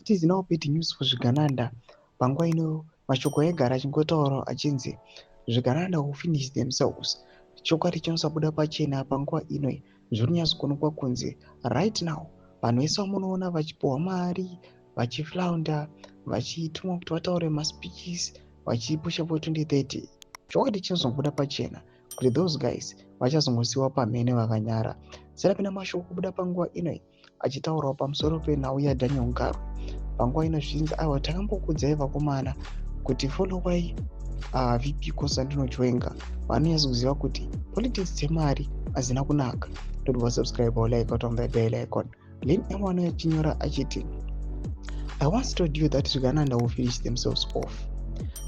It is now bad news for zvigananda. Panguva ino mashoko aigara achingotaurwa achinzi zvigananda will finish themselves. Chokwadi chinosabuda pachena. Panguva ino zviri kunyatsokuonekwa kunzi right now vanhu vese vamunoona vachipiwa mari, vachiflaunda, vachitumwa kuti vataure maspeeches, vachipusha for 2030, chokwadi chinozobuda pachena kuti those guys vachazongosiyiwa pamhene vakanyara. Serapinda mashoko kubuda panguva ino achitaurawo pamusoro penhau yaDaniel Garwe. Panguva ino zvinzi, aiwa, takambokudzai vakomana kuti followai VP Constantino Chiwenga, vanonyatsokuziva kuti politics dzemari hadzina kunaka. Toti vasubscribe, like, on the bell icon. Lin M achinyora achiti, "I once told you that zvigananda will finish themselves off.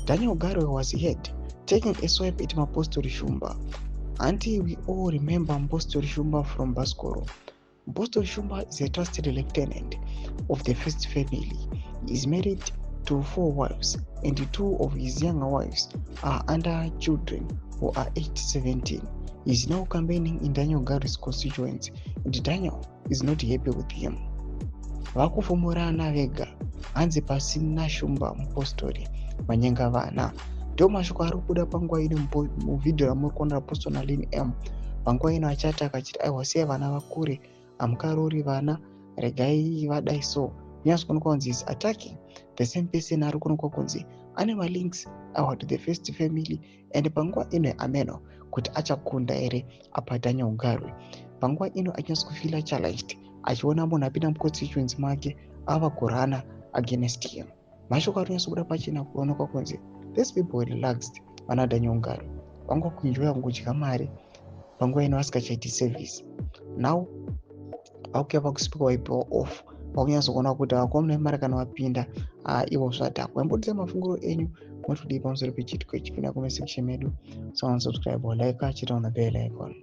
Daniel Garwe was heard taking a swipe at Mapostori Shumba. Until we all remember Mpostori Shumba from Baskoro. Mpostori Shumba is a trusted lieutenant of the first family. He is married to four wives, and two of his younger wives are under children who are aged 17. He is now campaigning in Daniel Garwe's constituency, and Daniel is not happy with him." Vakufumurana vega, hanzi pasina Shumba mupostori manyenga vana. Ndo mashoko ari kubuda panguva ino muvhidhiyo ramuri kuona rapostwa naLin M. Panguva ino achataka achiti, aiwa, siyai vana vakure, hamukarori vana, regai vadai. So kunyatso kuonekwa kunzi is attacking the same person ari kuonekwa kunzi ane malinks awa to the first family. And panguva ino ameno kuti achakunda here apa Daniel Garwe. Panguva ino achinatso kufeela challenged achiona munhu apinda muconstituency make ava kurana against him. Mashoko ari kunyatsobuda pachena kuonekwa kunzi these people were relaxed. Vana Daniel Garwe vanga kuenjoya kudya mari panguva ino vasingachaiti service. Now vakuya vakusipika waipiwa off, vakunyatsokuona kuti vakomana mari kana vapinda ivo zvadhakwa. Imbodisa mafunguro enyu, motodii pamusoro pechiitiko ichi? Pinda comment section medu, so subscribe, like, chita on the bell icon.